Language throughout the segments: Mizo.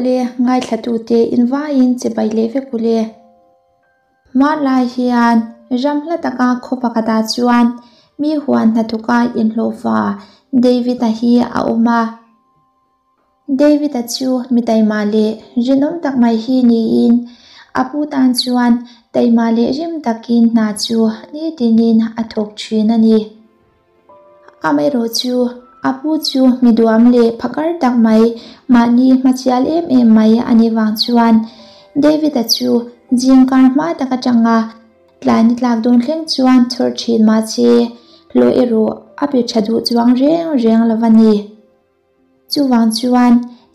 Awle, ngaithlatute in vaiin chibai leh vek ule. Hmanlai hian ram hla taka khaw pakhatah chuan mi huan hnathawka inhlawhfa David-a hi a awm a. David-a chu mi taima leh rinawm tak mai hi niin a pu tan chuan taima leh rim takin hna chu nitinin a thawk thin a ni. Amaherawh chu a pu chu mi duam leh phakar tak mai, mahni hmachial em em mai a nih vang chuan David-a chu zingkar hma tak atanga tlai ni tlak dawn thleng chuan chhawr thin mahse hlawh erawh a pe tha duh chuang reng reng lo a ni. Chuvang chuan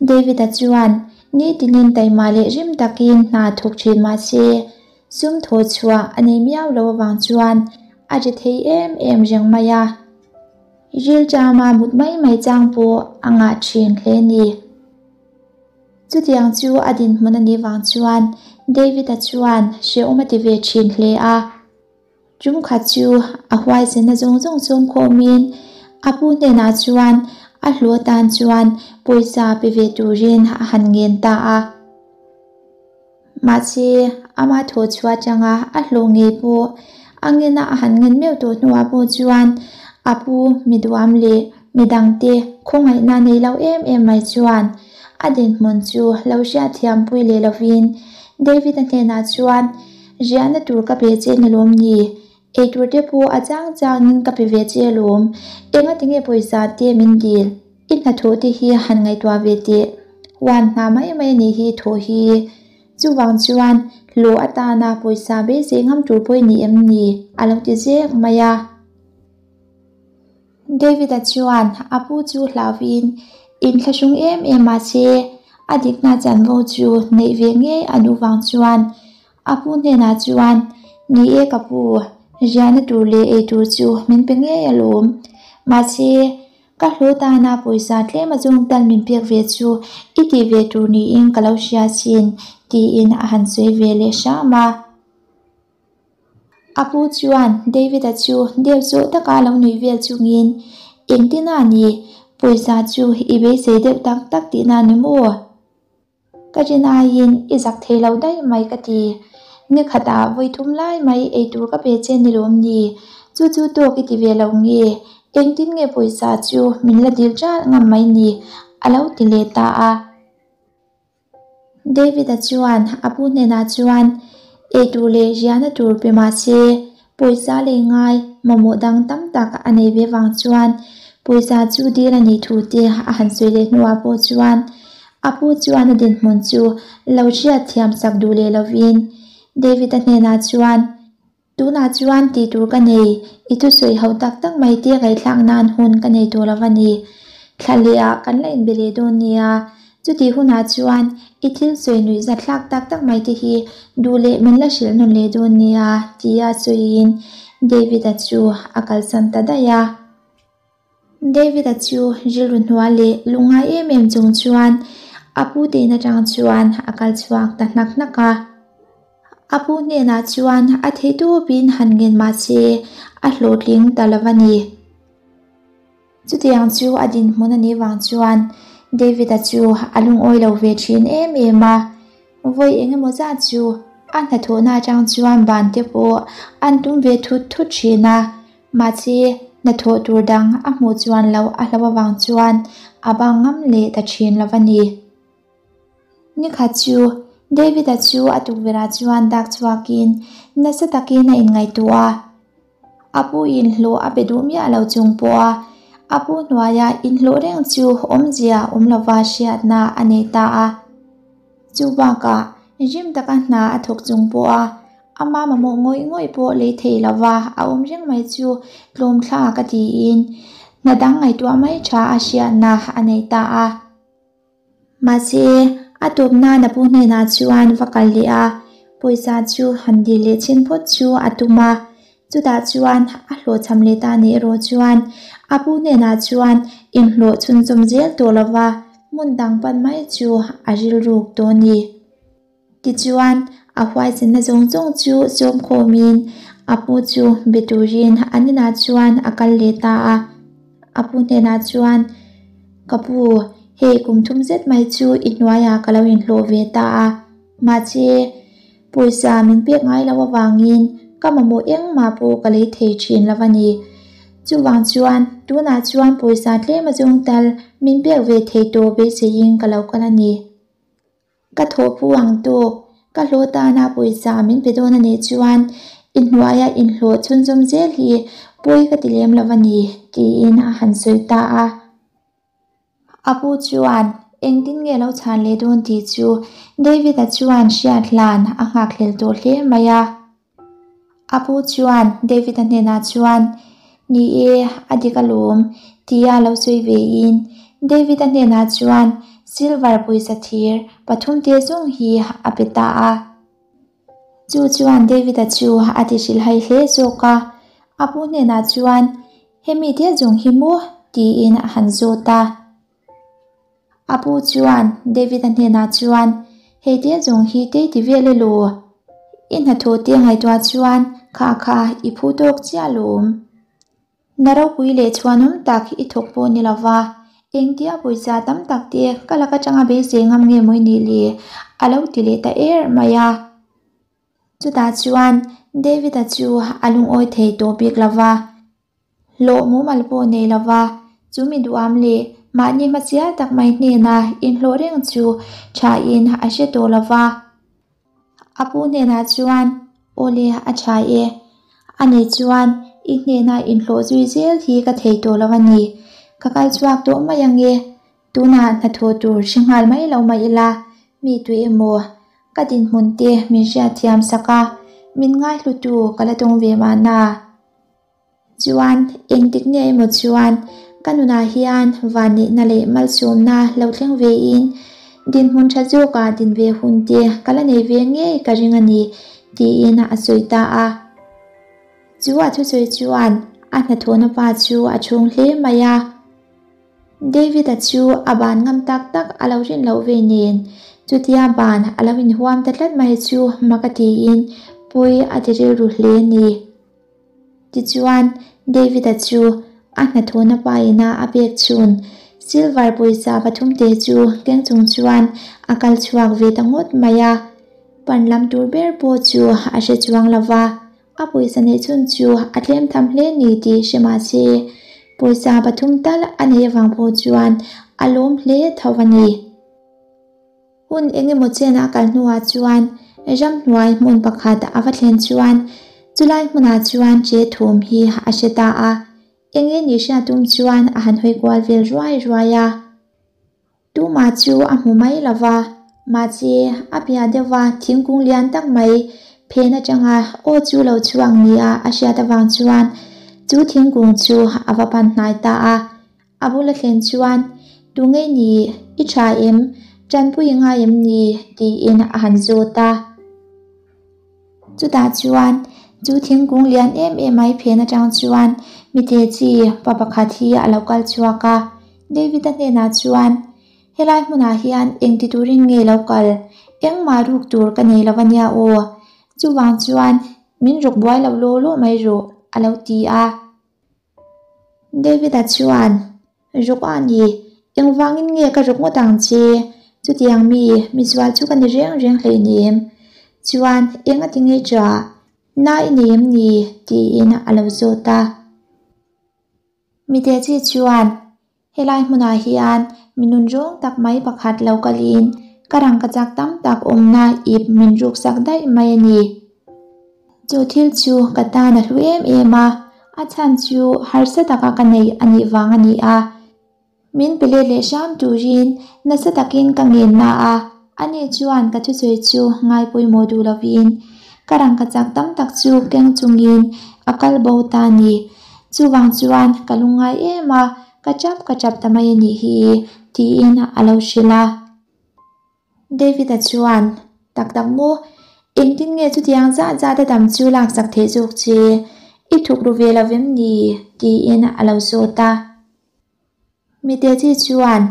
David-a chuan nitinin taima leh rim takin hna thawk thin mah se, sum thaw chhuah a nei miau lo avang chuan a ri thei em em reng mai a. Rilṭama mut mai mai chang pawh a ngah thin hle ni. Chutiang chu a dinhmun a nih vang chuan David-a chuan hrehawm a ti ve thin hle a. Ṭumkhat chu a huaisenna zawng zawng chhawm khawmin a pu hnenah chuan a hlu atan chuan pawisa pe ve turin a han ngen ta a. Mahse, ama thawh chhuah atanga a hlawh ngei pawh a ngena a han ngen meuh tawh hnuah pawh chuan a pu miduam leh midangte khawngaihna nei lo em em mai chuan a dinhmun chu lo hriatthiampui leh lovin David-a hnenah chuan Riahna tur ka pe che ni lawm ni? Eitur te pawh a chang changin ka pe ve che alawm. Enga tinge pawisa te min dil? I hnathawh te hi han ngaihtuah ve teh. Huan hna mai mai anih hi thawh hi. Chuvang chuan hlawh atana pawisa beisei ngam tur pawh i ni em ni? A lo ti zek mai a. David-a chuan a pu chu hlauhin inthlahrung em em mahse a dikna chanvo chu neih ve ngei a duh vang chuan a pu hnenah chuan, Ni e ka pu, riahna tur leh ei tur chu min pe ngei alawm. Mahse, ka hlaw tana pawisa tlem a zawng tal min pek ve chu i tih ve tur niin ka lo hria chin, tiin a han sawi ve leh hram a. A pu chuan David-a chu deuh zawh taka lo nui vel chungin, Engtin a ni? Pawisa chu i beisei deuh tak tak tihna ni maw? Ka rin aiin i zak thei lo daih mai ka ti. Ni khatah vawi thum lai mai eitur ka pe che ni lawm ni? Chu chu tawk i ti ve lo nge? Engtin nge pawisa chu min la dil ṭalh ngam mai ni? A lo ti leh ta a. David-a chuan a pu hnenah chuan eitur leh riahna tur pe mah se, pawisa lei ngai mamawh dang tam tak a nei ve vang chuan pawisa chu dil a nih thu te a han sawi leh hnuah pawh chuan a pu chuan a dinhmun chu lo hriat thiam sak duh leh lovin David-a hnenah chuan Tunah chuan tih tur ka nei, i thusawi ho tak tak mai te ngaihthlak nan hun ka nei tawh lo a ni. Thla leh ah kan la inbe leh dawn nia, chutih hunah chuan i thil sawi nuih zathlak tak tak mai te hi duh leh min la hrilh nawn leh dawn nia, tia sawiin David-a chu a kalsan ta daih a. David-a chu rilru hnual leh lungngai em em chung chuan a pu tein atang chuan a kal chhuak ta hnak hnak a. A pu hnenah chuan a theihtawpin han ngen mah se a hlawhtling ta lo a ni. Chutiang chu a dinhmun a nih vang chuan David-a chu a lungawi lo ve thin em em a. Vawi eng emaw zat chu a hnathawhna atang chuan ban te pawh an tum ve thut thut thin a. Mahse, hnathawh tur dang a hmuh chuan loh a hlo avang chuan a bang ngam leh ta thin lo a ni. Nikhat chu David-a chu a tukverhah chuan dak chhuakin nasa takin a inngaihtuah a. A pu inhlawh a be duh miah lo chung pawha a pu hnuaia inhlawh reng chu awmzia awm lova hriatna a nei ta a. Chu bakah rim taka hna a thawk chung pawha Ama mamawh ngawih ngawih pawh lei thei lova a awm reng mai chu tlawm thla ka tiin hna dang ngaihtuah mai tha a hriatna a nei ta a. Mahse, a tawp nan a pu hnenah chuan va kal leh a, pawisa chu han dil leh chhin phawt chu a tum a. Chutah chuan a hlawhchham leh ta nih erawh chuan a pu hnenah chuan inhlawh chhunzawm zel tawh lova hmun dang pan mai chu a rilruk tawh a ni. Tichuan, a huaisenna zawng zawng chu sawm khawmin a pu chu be turin an inah chuan a kal leh ta a. A pu hnenah chuan, Ka pu, Hei kum thum zet mai chu i hnuaiah ka lo inhlawh ve ta a, mahse pawisa min pek ngai loh avangin ka mamawh engmah pawh ka lei thei thin lo a ni. Chuvang chuan tunah chuan pawisa tlem azawng tal min pek ve thei tawh beiseiin ka lo kal a ni. Ka thawhphu ang tawk, ka hlawh tana pawisa min pe dawn a nih chuan i hnuaia inhlawh chhunzawm zel hi pawi ka ti lem lo a ni, tiin a han sawi ta a. A pu chuan engtin nge lo chhan leh dawn tih chu David-a chuan hriat hlan a nghakhlel tawh hle mai a. A pu chuan David-a hnenah chuan, Ni e, a dik alawm, tia lo sawi vein David-a hnenah chuan silver pawisa thir pathumte zawng hi a pe ta a. Chu chuan David-a chu a ti hrilhhai hle zawk a, a pu hnenah chuan, Hemi te zawng hi maw? tiin a han zawt a. A pu chuan David-a hnenah chuan, Hei te zawng hi tei ti vel elaw? I hnathawh te ngaihtuah chuan kha kha i phu tawk chiah lawm. Na ropui leh chhuanawm tak i thawk pawh ni lova, engtia pawisa tam tak te ka lak atanga beisei ngam nge maw i nih le? a lo ti leh ta er mai a. Chutah chuan David-a chu a lungawi thei tawh bik lova, hlawh mumal pawh nei lova, chu mi duham leh mahni hmasial tak mai hnena inhlawh reng chu thain a hre tawh lova. A pu hnenah chuan, Aw le, a tha e. Ani chuan, I hnena inhlawh zui zel hi ka thei tawh lo a ni. Ka kal chhuak tawh mai ang e. Tunah hnathawh tur hre nghal mai lo mah ila, mi tui emaw ka dinhmun te min hriatthiam sak a, min ngaihlutu ka la tawng ve mahna. Chuan, engtik nge emaw chuan ka nunah hian vanneihna leh malsawmna lo thleng vein dinhmun tha zawkah din ve hun te ka la nei ve ngei ka ring a ni, tiin a sawi ta a. Chu a thusawi chuan a hnathawhna pa chu a chhung hle mai a. David-a chu a ban ngam tak tak a lo rin loh ve nen, chutia ban a lo inhuam ta tlat mai chu mak a tiin pui a ti rilru hle a ni. Tichuan, David-a chu a hnathawhna pa ina a pek chhun silver pawisa pathumte chu keng chung chuan a kal chhuak ve ta ngawt mai a. Pan lam tur ber pawh chu a hre chuang lo va, a pawisa neih chhun chu a tlem tham hle ni tih hre mah se, pawisa pathum tal a neih avang pawh chuan a lawm hle tho a ni. Hun eng emaw chen a kal hnuah chuan ramhnuai hmun pakhat a va thlen chuan chulai hmunah chuan che thum hi a hre ta a, eng nge nih hriat tum chuan a han hawi kual vel ruai ruai a. Tumah chu a hmu mai lo va, mahse a piah deuhva thingkung lian tak mai phen atanga aw chu lo chhuak nia a hriat avang chuan chu thingkung chu a va pan hnai ta a. A bula thlen chuan, Tu nge ni? I tha em? Tanpui i ngai em ni? tiin a han zawt a. Chutah chuan chu thingkung lian em em mai phen atang chuan mite chi pa pakhat hi a lo kal chhuak a. David-a hnenah chuan, Helai hmunah hian engti turin nge lo kal? Engmah ruk tur ka nei lo a nia aw. Chuvang chuan min ruk buai lo law law mai rawh, a lo ti a. David-a chuan, Ruk a ni, engvangin nge ka ruk ngawt ang che? Chutiang mi, misual chu ka ni reng reng hleinem. Chuan, eng a ti ngei ṭah? Na i nei em ni? tiin a lo zawt a. Mite chi chuan, Helai hmunah hian mi nun rawng tak mai pakhat lo kalin ka rangkachak tam tak awmna ip min ruksak daih mai a ni. Chu thil chu ka tan a hlu em em a, a chhan chu harsa taka ka neih a nih vang a ni a. Min pe let leh hram turin nasa takin ka ngen na a, ani chuan ka thusawi chu ngai pawimawh duh lovin ka rangkachak tam tak chu keng chungin a kal bo ta a ni. Chuvang chuan ka lungngai em a, ka chap ka chap ta mai a nih hi, tiin a lo hrilh a. David-a chuan, Tak tak maw? Engtin nge chutiang zah zah ta tam chu laksak theih zawk che? I thuk ru ve lo vem ni? tiin a lo zawt a. Mite chi chuan,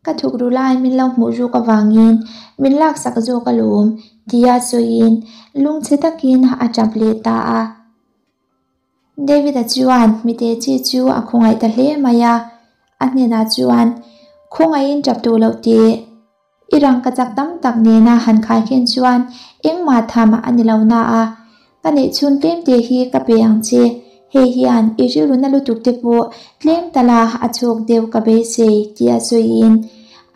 Ka thuk ru lai min lo hmuh ruk avangin min laksak zawk alawm, tia sawiin lungchhe takin a tap leh ta a. David-a chuan mite chi chu a khawngaih ta hle mai a, a hnenah chuan, Khawngaihin tap tawh loh teh. I rangkachak tam tak nena han khaikhin chuan engmah tham a ni lo na a, ka neih chhun tlem te hi ka pe ang che. Hei hian i rilru na lutuk te pawh tlem tala a chhawk deuh ka beisei tia sawiin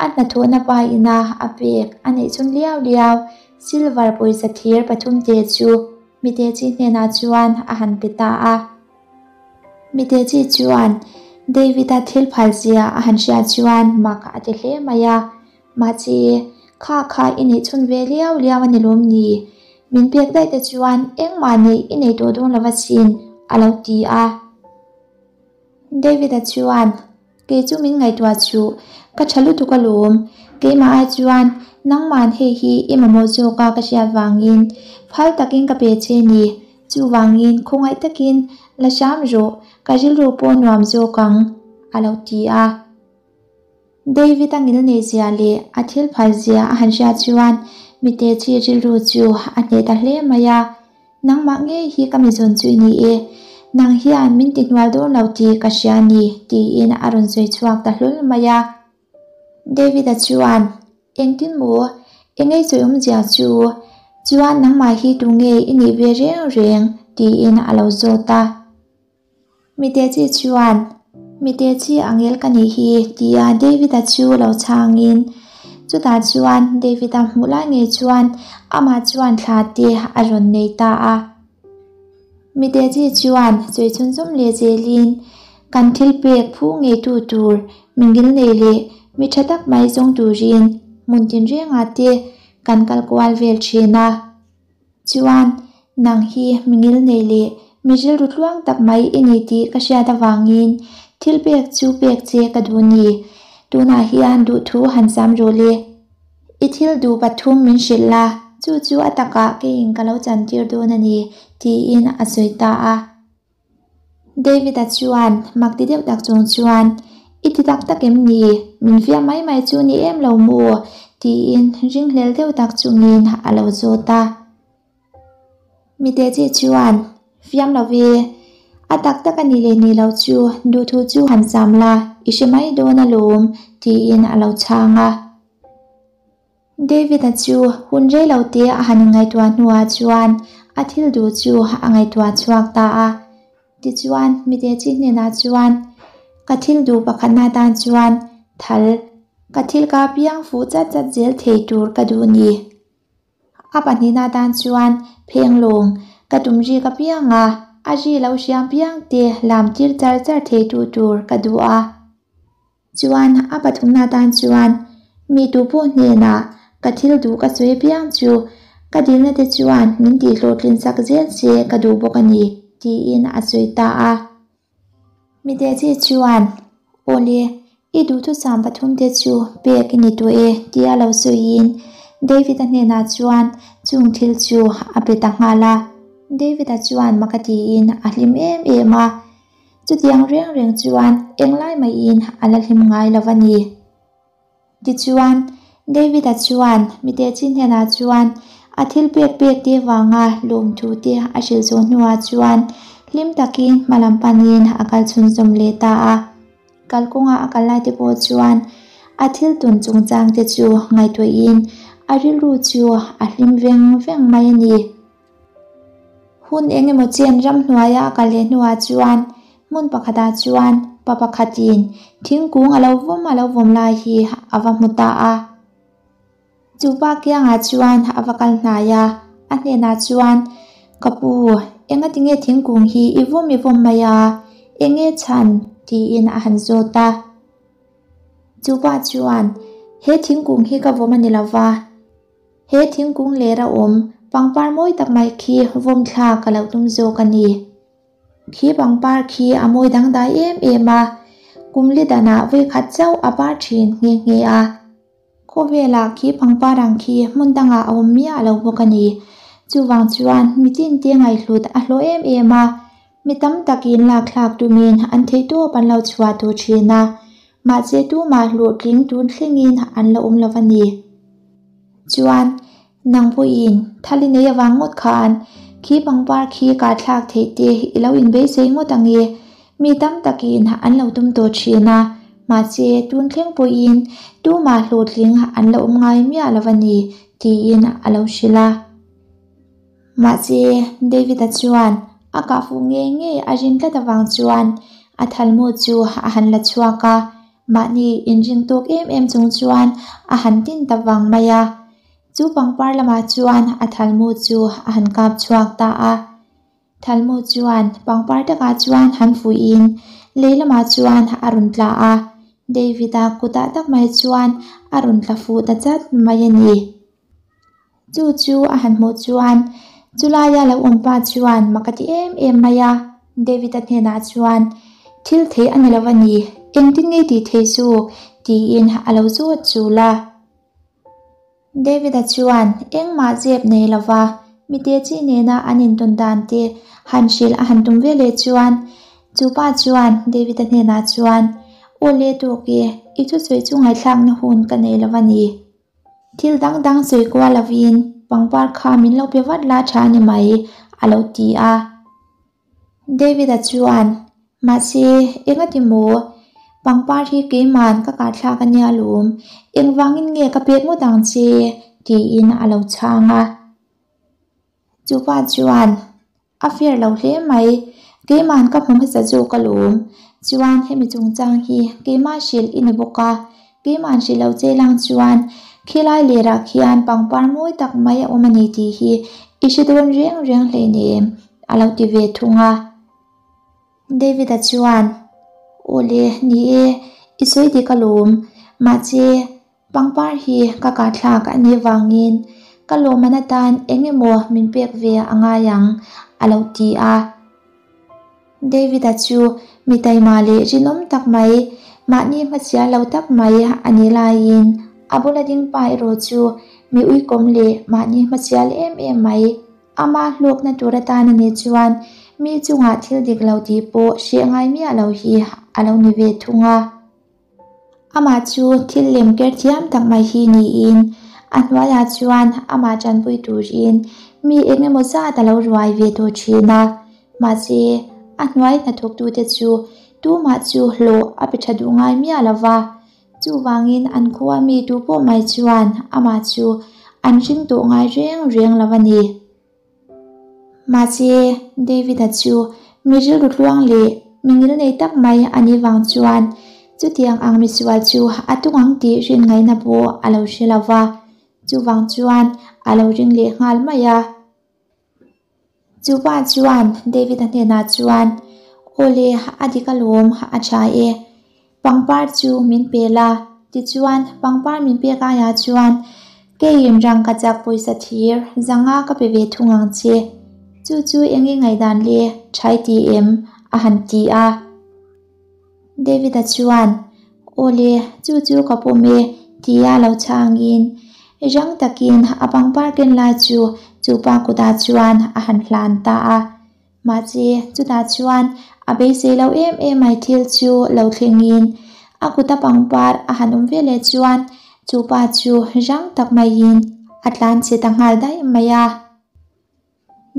a hnathawhna pa ina a pek a neih chhun liau liau silver pawisa thir pathumte chu Mitechi hnenah chuan a han pe ta a. Mitechi chuan David-a thil phal zia a han hriat chuan mak a ti hle mai a, Mahse, kha kha i neih chhun ve liau liau a ni lawm ni? Min pek daih te chuan engmah neih i nei tawh dawn lo asin, a lo ti a. David-a chuan, Kei chu min ngaihtuah chuh, ka tha lutuk alawm. Keimah ai chuan nangman hei hi i mamawh zawk a ka hriat vangin phal takin ka pe che ni. Chuvangin khawngaih takin la hram rawh, ka rilru pawh nuam zawk ang, a lo ti a. David-a ngilnei zia leh a thil phal zia a han hriat chuan mite chi rilru chu a hneh ta hle mai a. Nangmah ngei hi ka mizawn chu i ni e, nang hian min ti hnual dawn lo tih ka hria a ni, tiin a rawn sawi chhuak ta hlawl mai a. David-a chuan, Engtin maw? Engei sawi awmzia chu? Chuan nangmah hi tu nge i nih ve reng reng? tiin a lo zawt a. Mite chi chuan, Mite chi angel ka nih hi, tia David-a chu lo chhangin, chutah chuan David-a hmuh lai ngei chuan amah chuan thla te a rawn nei ta a. Mite chi chuan sawi chhunzawm leh zelin, Kan thil pek phu ngeitu tur, mingil nei leh mi tha tak mai zawng turin hmun tinrengah te kan kal kual vel thin a. Chuan, nang hi mi ngilnei leh mi rilru tluang tak mai i ni tih ka hriat avangin thil pek chu pek che ka duh ni. Tunah hian duhthu han sam rawh le. I thil duh pathum min hrilh la, chu chu a takah keiin ka lo chantir dawn a ni, tiin a sawi ta a. David-a chuan mak ti deuh tak chung chuan, I ti tak tak em ni? Min fiah mai mai chu ni em lo maw? tiin ringhlel deuh tak chungin a lo zawt a. Mite chi chuan, Fiam lo ve, a tak tak a ni leh ni lo chu duhthu chu han sam la, i hre mai dawn alawm, tiin a lo chhang a. David-a chu hun rei lo te a han inngaihtuah hnuah chuan a thil duh chu a ngaihtuah chhuak ta a. Tichuan, mite chi hnenah chuan, Ka thil duh pakhatna atan chuan thal ka thil ka piang fuh chat chat zel thei tur ka duh ni. A pahnihna atan chuan phenglawng ka tum ri ka piang a, a ri lo hriam piang te lam tir char char thei tu tur ka duh a. Chuan a pathumna tan chuan mi tu pawh hnenah ka thil duh ka sawi apiang chu ka dilna te chuan min tih hlawhtlin sak zel che ka duh bawk a ni, tiin a sawi ta a. Mite chi chuan, Awle, i duhthusam pathum te chu pek i ni tawh e, tia lo sawiin David-a hnenah chuan chung thil chu a pe ta nghal a. David-a chuan mak a tiin a hlim em em a. Chutiang reng reng chuan englai maiin a la hlim ngai lo a ni. Tichuan, David-a chuan mite chi hnenah chuan a thil pek pek te vanga lawmthu te a hrilh zawh hnuah chuan hlim takin hma lam panin a kal chhunzawm leh ta a. Kalkawnga a kal lai te pawh chuan a thil tun chungchang te chu ngaihtuahin a rilru chu a hlim veng veng mai a ni. Hun eng emaw chen ramhnuaia a kal leh hnuah chuan hmun pakhatah chuan pa pakhatin thingkung a lo vawm a lo vawm lai hi a va hmu ta a. Chu pa kiangah chuan a va kal hnai a, a hnenah chuan, Ka pu, enga tinge thingkung hi i vawm i vawm mai a, enge chhan? tiin a han zawt a. Chu pa chuan, He thingkung hi ka vawm a ni lo va. He thingkung ler a awm pangpar mawi tak mai khi vawm thla ka lo tum zawk a ni. Khi pangpar khi a mawi dangdai em em a, kum li danah vawikhat chauh a par thin nghe nghe a. Khawvelah khi pangpar ang khi hmun dangah a awm miah lo bawk a ni. Chuvang chuan mitin te ngaihhlut a hlawh em em a, mi tam takin lakthlak tumin an theihtawp an lo chhuah tawh thin a. Mahse tumah hlawhtling tun thlengin an la awm lo a ni. Chuan, nang pawhin thal i nei avang ngawt khan khi pangpar khi kah thlak theih te i lo inbeisei ngawt ang e. Mi tam takin an lo tum tawh thin a. Mahse, tun thleng pawhin tumah hlawhtling an la awm ngai miah lo a ni, tiin a lo hrilh a. Mahse, David-a chuan a kah fuh ngei ngei a rin tlat avang chuan a thalmu chu a han la chhuak a, mahni inring tawk em em chung chuan a han tin ta vang mai a. Chu pangpar lamah chuan a thalmu chu a han kap chhuak ta a. Thalmu chuan pangpar takah chuan han fuihin lei lamah chuan a rawn tla a, David-a kutah tak mai chuan a rawn tla fuh ta chat mai a ni. Chu chu a han hmuh chuan chulaia lo awm pa chuan mak a ti em em mai a, David-a hnenah chuan, Thil thei a ni lo a ni, engtin nge tih thei chu? tiin a lo zawt chul a. David-a chuan engmah zep nei lova mite chi nena an intawn dan te han hrilh a han tum ve leh chuan chu pa chuan David-a hnenah chuan, Aw le tawk e, i thusawi chu ngaihthlakna hun ka nei lo a ni. Thil dang dang sawi kual lovin pangpar kha min lo pe vat la tha ni mai, a lo ti a. David-a chuan, Mahse, engati maw? Pangpar hi keiman ka kahthlak a nia lawm, engvangin nge ka pek ngawt ang che? tiin a lo chhang a. Chupa chuan, A fair lo hle mai, keiman ka hmu hmasa zawk alawm. Chuan hemi chungchang hi keimah hrilh i ni bawk a, keiman hrilh lo che lang chuan khilai lerah khian pangpar mawi tak mai a awm a ni tih hi i hre dawn reng reng hleinem, a lo ti ve thung a. David-a chuan, Awle, ni e, i sawi dik alawm, mahse Pangpar hi ka kahthlak a nih vangin ka lawmman atan eng emaw min pek ve a ngai ang, a lo ti a. David-a chu mi taima leh rinawm tak mai, mahni hmachhia lo tak mai a nih laiin a bula ding pa erawh chu mi uikawm leh mahni hmachhia em em mai. Amah hlawkna tur atan a nih chuan mi chungah thil dik lo tih pawh hreh ngai miah lo hi a lo ni ve thung a. Amah chu thil lem ker thiam tak mai hi niin a hnuaiah chuan amah tanpui turin mi eng emaw zat a lo ruai ve tawh thin a. Mahse, a hnuai hnathawktute chu tumah chu hlawh a pe tha duh ngai miah lo va. Chuvangin an khua mi tu pawh mai chuan amah chu an ring tawh ngai reng reng lo a ni. Mahse, David-a chu mi rilru tluang leh mi ngil nei tak mai a nih vang chuan chutiang ang misual chu a tung ang tih rin ngaihna pawh a lo hre lo va, chuvang chuan a lo ring leh nghal mai a. Chu pa chuan David-a hnenah chuan, Awle, a dik alawm, a tha e. Pangpar chu min pe la, tichuan pangpar min pek aiah chuan keiin rangkachak pawisa thir zanga ka pe ve thung ang che. Chu chu eng i ngaihdan le thai ti em? a han ti a. David-a chuan, Aw le, chu chu ka pawm e, tia lo chhangin rang takin a pangpar ken lai chu chupa kutah chuan a han hlan ta a. Mahse, chutah chuan a beisei lo em em mai thil chu lo thlengin a kuta pangpar a han awm veleh chuan chu pa chu rang tak maiin a tlan chhe ta nghal daih mai a.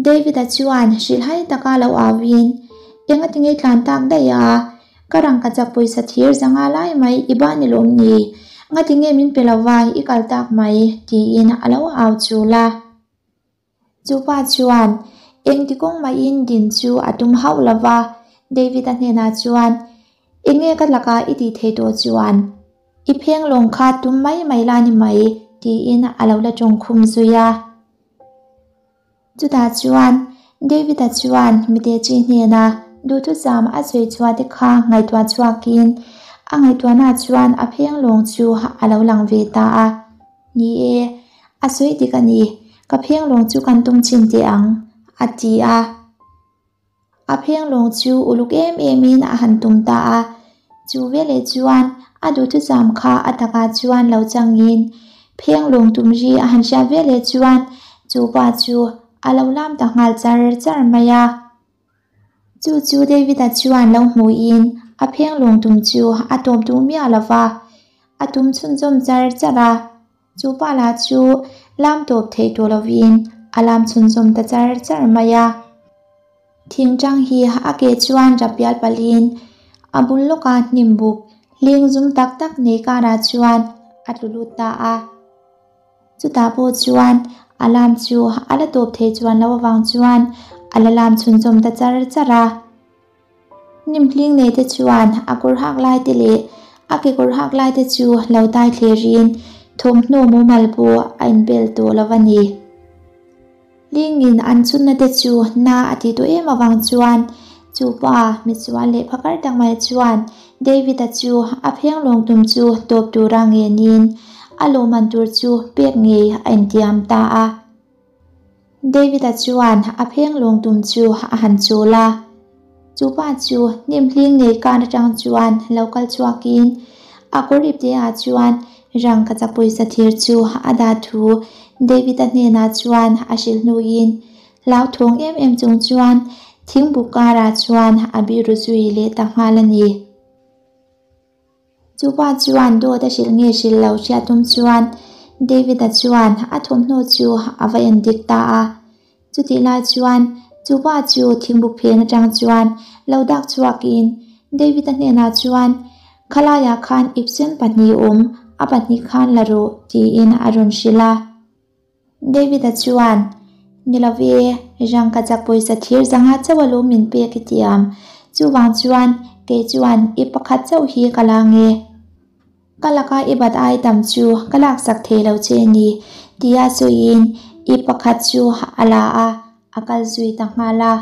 David-a chuan hrilhhai taka lo auin, Engati nge tlan tak daih a? Ka rangkachak pawisa thir zanga lai mai i ban i lawm ni? Ngati nge min pe lova i kal tak mai? tiin a lo au chul a. Chu pa chuan engti kawng mahin din chu a tum hauh lo va, David-a hnenah chuan, Enge ka lakah i tih theih tawh chuan i pheng lawng kha tum mai mai la ni mai, tiin a lo la tawng khum zui a. Chutah chuan David-a chuan mite chi hnena duhthusam a sawi chhuah te kha ngaihtuah chhuakin a ngaihtuahnaah chuan a pheng lawng chu a lo lang ve ta a. Ni e, a sawi dik a ni, ka pheng lawng chu kan tum chhin teh ang, a ti a. A pheng lawng chu uluk em emin a han tum ta a, chu veleh chuan a duhthusam kha a takah chuan lo changin pheng lawng tum ri a han hriat veleh chuan chu pa chu a lo lam ta nghal char char mai a. Chu chu David-a chuan lo hmuhin a pheng lawng tum chu a tawp duh miah lo va, a tum chhunzawm char char a. Chu pa lah chu lam tawp theih tawh lovin a lam chhunzawm ta char char mai a. Thingtang hi a ke chuan rap pial palhin a bul lawka hnim buk Hling zum tak tak nei karah chuan a tlu lut ta a. Chutah pawh chuan a lam chu a la tawp thei chuan loh avang chuan a la lam chhunzawm ta char char a. Hnim hling nei te chuan a kawr hak lai te leh a kekawr hak lai te chu lo tai thlerin thawmhnaw mumal pawh a inbel tawh lo a ni. Hlingin an chhunna te chu na a tih tawh em avang chuan chu pa mitsual leh phakar tak mai chuan David-a chu a pheng lawng tum chu tawp tura ngenin a lawmman tur chu pek ngei a intiam ta a. David-a chuan a pheng lawng tum chu a han chul a. Chu pa chu hnim hling nei kar atang chuan lo kal chhuakin a kawr ipte ah chuan rangkachak pawisa thir chu a dah thu David-a hnenah chuan a hrilh hnuin hlauthawng em em chung chuan thingbuk karah chuan a biru zui leh ta nghal a ni. Chu pa chuan dawt a hrilh nge hrilh lo hriat tum chuan David-a chuan a thawmhnaw chu a va en dik ta a. Chutih lai chuan chu pa chu thingbuk phen atang chuan lo dak chhuakin David-a hnenah chuan, Khalaiah khan ipsen pahnih awm, a pahnih khan la rawh, tiin a rawn hrilh a. David-a chuan, Ni lo ve, rangkachak pawisa thir zanga chauh a lawm min pek i tiam. Chuvang chuan kei chuan i pakhat chauh hi ka la nge. Ka laka i bat ai tam chu ka laksak thei lo che ni, tia sawiin i pakhat chu a la a, a kal zui ta nghal a.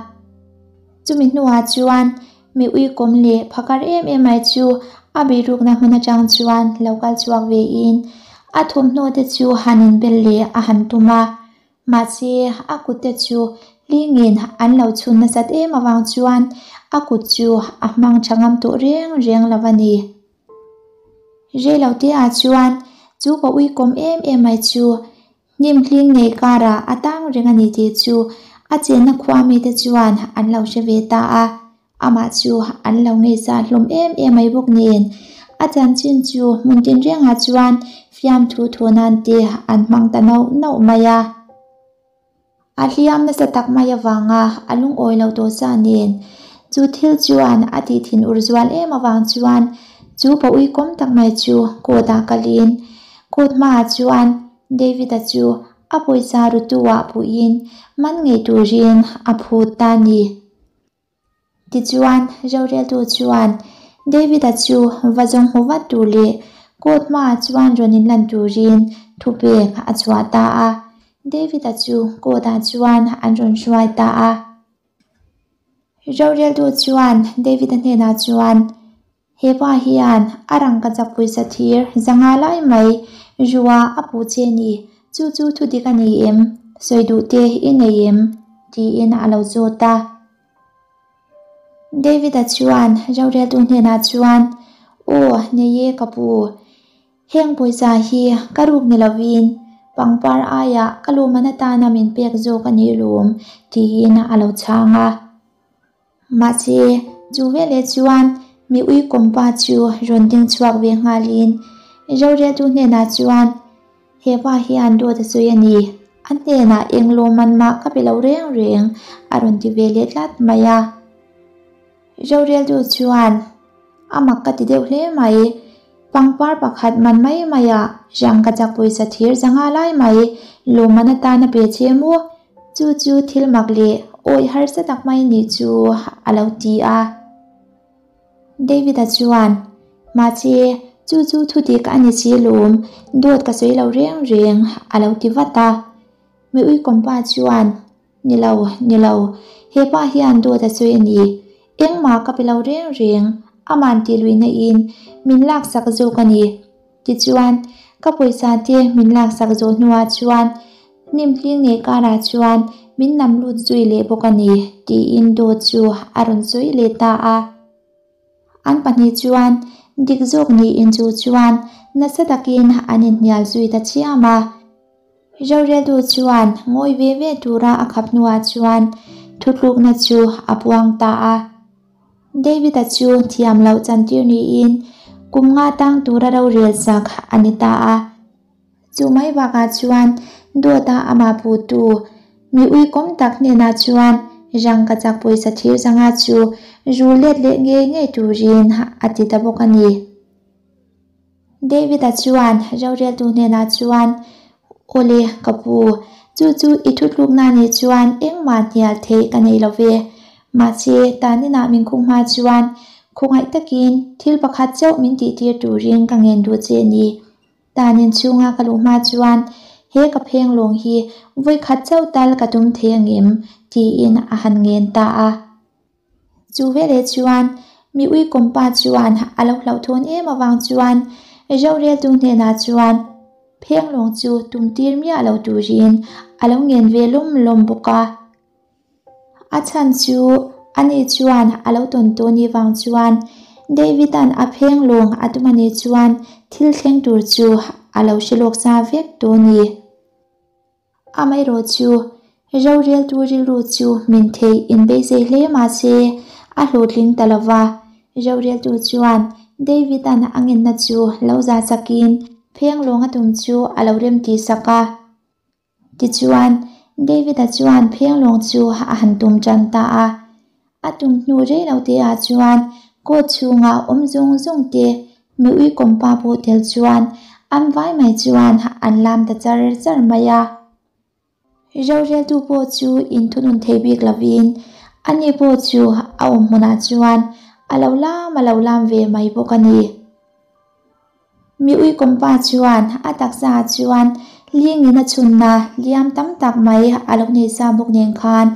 Chumi hnuah chuan mi uikawm leh phakar em em mai chu a bihrukna hmun atang chuan lo kal chhuak vein a thawmhnaw te chu han inbel leh a han tum a. Mahse, a kut te chu hlingin an lo chhun nasat em avang chuan a kut chu a hmang tha ngam tawh reng reng lo a ni. Reilote ah chuan chu ka uikawm em em mai chu hnim hling nei karah a tang reng a ni tih chu a chenna khua mite chuan an lo hre ve ta a, amah chu an lo ngei-sa hlawm em em mai bawk nen a chanchin chu hmun tinrengah chuan fiamthu thu nan te an hmang ta nauh nauh mai a. A hliam nasa tak mai avanga a lungawi lo tawh sa nen, chu thil chuan a tih thin ur zual em avang chuan chu pa uikawm tak mai chu court ah kalin court hmaah chuan David-a chu a pawisa rutu ah puhin man ngei turin a phut ta a ni. Tichuan, roreltu chuan David-a chu va zawng hmu vat tur leh court hmaah chuan rawn inlan turin thupek a chhuah ta a. David-a chu court-ah chuan an rawn hruai ta a. Roreltu chuan David-a hnenah chuan, He pa hian a rangkachak pawisa thir zanga lai mai rua a puh che ni, chu chu thudik a nei em? Sawi duh te i nei em? tiin a lo zawt a. David-a chuan roreltu hnenah chuan, Aw, nei e ka pu. Heng pawisa hi ka ruk ni lovin pangpar aiah ka lawmman atana min pek zawk a nih lawm, tiin a lo chhang a. Mahse, chu veleh chuan mi uikawmpa chu rawn ding chhuak ve nghalin roreltu hnenah chuan, He pa hian dawt a sawi a ni, a hnenah eng lawmman mah ka pe lo reng reng, a rawn ti ve leh tlat mai a. Roreltu chuan, A mak ka ti deuh hle mai, pangpar pakhat man mai maiah rangkachak pawisa thir zanga lai mai lawmman atan a pe che maw? Chu chu thil mak leh awih harsa tak mai nih chu a lo ti a. David-a chuan, Mahse, chu chu thudik a ni si lawm, dawt ka sawi lo reng reng, a lo ti vat a. Mi uikawmpa chuan, Ni lo, ni lo, he pa hian dawt a sawi a ni. Engmah ka pe lo reng reng, aman tih luihna in min laksak zawk a ni. Tichuan, ka pawisa te min laksak zawh hnuah chuan hnim hling nei karah chuan min nam lut zui leh bawk a ni, tiin dawt chu a rawn sawi leh ta a. An pahnih chuan dik zawk niin chu chuan nasa takin an inhnial zui ta chiam a. Roreltu chuan ngawi ve ve tura a khap hnuah chuan thutlukna chu a puang ta a. David-a chu thiam loh chantir niin kum nga tang tura rorel sak a ni ta a. Chu mai bakah chuan dawta amah putu mi uikawm tak hnenah chuan rangkachak pawisa thir zanga chu ru let leh ngei ngei turin a ti ta bawk a ni. David-a chuan roreltu hnenah chuan, Awle, ka pu, chu chu i thutlukna nih chuan engmah hnial theih ka nei lo ve. Mahse, taninah min khung hma chuan khawngaih takin thil pakhat chauh min tihtir turin ka ngen duh che ni. Tanin chhunga ka luh hma chuan he ka pheng lawng hi vawikhat chauh tal ka tum thei angem? tiin a han ngen ta a. Chu veleh chuan mi uikawmpa chuan a lo hlauhthawn em avang chuan roreltu hnenah chuan phenglawng chu tum tir miah lo turin a lo ngen ve lawm lawm bawk a. A chhan chu ani chuan a lo tawn tawh ni vang chuan David-a'n a phenglawng a tum anih chuan thil thleng tur chu a lo hre lawk sa vek tawh a ni. Amaherawhchu, roreltu rilru chu min theih inbeisei hle mah se, a hlawhtling ta lo va. Roreltu chuan David-a'n a ngenna chu lo zah sakin phenglawng a tum chu a lo remtih sak a. Tichuan, David-a chuan phenglawng chu a han tum tan ta a. A tum hnu rei lo te ah chuan court chhunga awm zawng zawng te mi uikawm pa pawh tel chuan an vai mai chuan an lam ta char char mai a. Roreltu pawh chu inthunun thei bik lovin ani pawh chu a awm hmunah chuan a lo lam a lo lam ve mai bawk a ni. Mi uikawmpa chuan a taksa ah chuan lingin a chhunna liam tam tak mai a lo nei sa bawk nen khan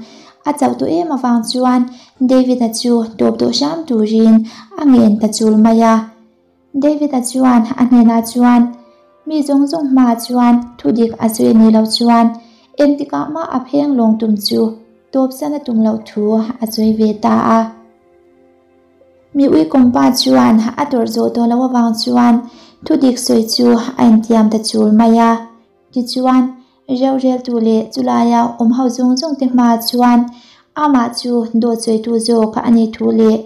a chauh tawh em avang chuan David-a chu tawp tawh hram turin a ngen ta chul mai a. David-a chuan a hnenah chuan, Mi zawng zawng hmaah chuan thudik a sawi a nih loh chuan engtikah mah a pheng lawng tum chu tawpsan a tum loh thu a sawi ve ta a. Mi uikawmpa chuan a tawrh zawh tawh loh avang chuan thudik sawi chu a intiam ta chul mai a. Tichuan, roreltu leh chulaia awm ho zawng zawng te hmaah chuan amah chu dawt sawitu zawk a nih thu leh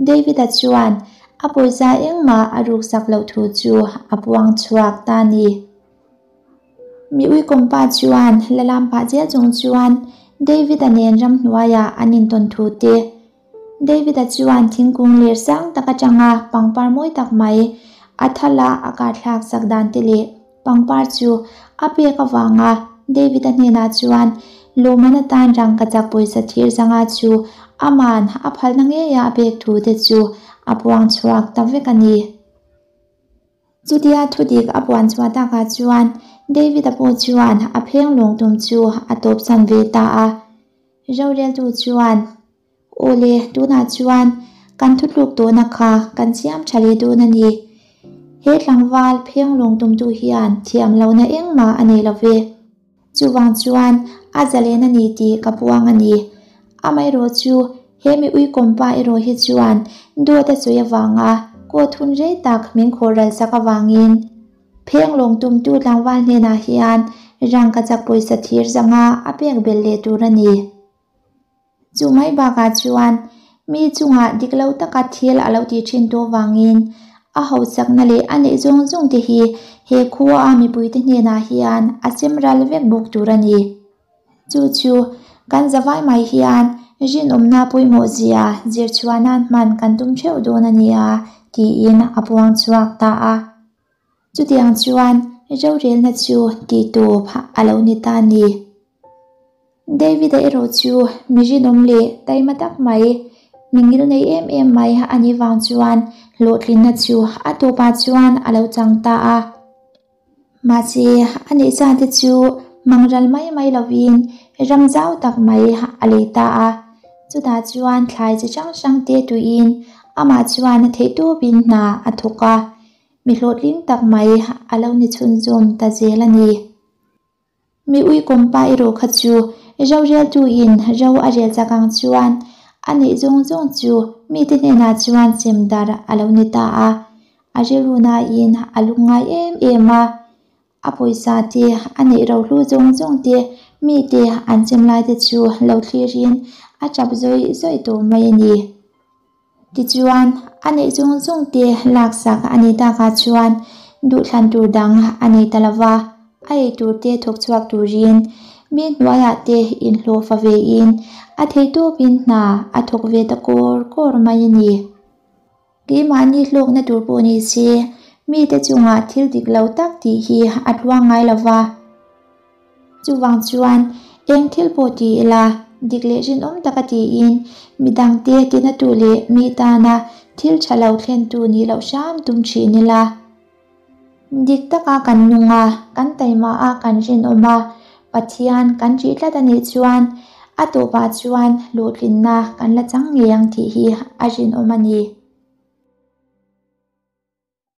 David-a chuan a pawisa engmah a ruksak loh thu chu a puang chhuak ta a ni. Mi uikawmpa chuan la lam pah zel chung chuan David-a nen ramhnuaiah an intawn thu te David-a chuan thingkung ler sang tak atanga pangpar mawi tak mai a thala a karthlak sak dan te leh pangpar chu a pek avanga David-a hnenah chuan lawmman atan rangkachak pawisa thir zanga chu aman a phalna ngeia a pek thu te chu a puang chhuak ta vek a ni. Chutia thudik a puan chhuah takah chuan David-a pawh chuan a pheng lawng tum chu a tawpsan ve ta a. Roreltu chuan, Awle, tunah chuan kan thutluk tawhna kha kan siam tha leh dawn a ni. He tlangval phenglawng tumtu hian thiam lohna engmah a nei lo ve. Chuvang chuan a zalen a ni tih ka puang a ni. Amaherawh chu he mi uikawm pa erawh hi chuan dawt a sawi avanga court hun rei tak min khawhral sak avangin, Phenglawng tumtu tlangval hnenah hian rangkachak pawisa thir zanga a pek belh leh tur a ni. Chu mai bakah chuan mi chungah dik lo taka thil a lo tih thin tawh vangin a hauchakna leh a neih zawng zawng te hi he khua a mipuite hnenah hian a sem ral vek bawk tur a ni. Chu chu kan zavai mai hian rinawmna pawimawh zia zir chhuah nan hman kan tum theuh dawn a nia tiin a puang chhuak ta a. Chutiang chuan rorelna chu tih tawp a lo ni ta ni. David-a erawh chu mi rinawm leh taima tak mai, mi ngil nei em em mai a nih vang chuan hlawhtlinna chu a tawpah chuan a lo chang ta a. Mahse, a neihzate chu mangral mai mai lovin ram zau tak mai a lei ta a. Chutah chuan thlai chi hrang hrangte tuiin amah chuan a theihtawpin hna a thawk a. Mi hlawhtling tak mai a lo ni chhunzawm ta zel a ni. Mi uikawm pa erawh kha chu roreltu in ro a rel chak ang chuan a neih zawng zawng chu mite hnenah chuan chem dar a lo ni ta a. A rilru nain a lungngai em em a. A pawisa te, a neih rohlu zawng zawng te, mite an chem lai te chu lo thlirin a tap zawih zawih tawh mai a ni. Tichuan, a neih zawng zawng te laksak a nih takah chuan duhthlan tur dang a nei ta lo va, a ei tur te thawk chhuak turin mi hnuaiah te inhlawh fa vein a theihtawpin hna a thawk ve ta kawr kawr mai a ni. Keimahni hlawkna tur pawh ni se, Mite chunga thil dik lo tak tih hi a tluang ngai lo va. Chuvang chuan eng thil pawh ti ila, dik leh rinawm taka tiin midangte tinatu leh mi tana thil tha lo thlentu nih loh hram tum thin ila. Dik taka kan nung a, kan taima a, kan rinawm a, Pathian kan ṭih tlat a nih chuan a tawpah chuan hlawhtlinna kan la chang ngei ang tih hi a rinawm a ni.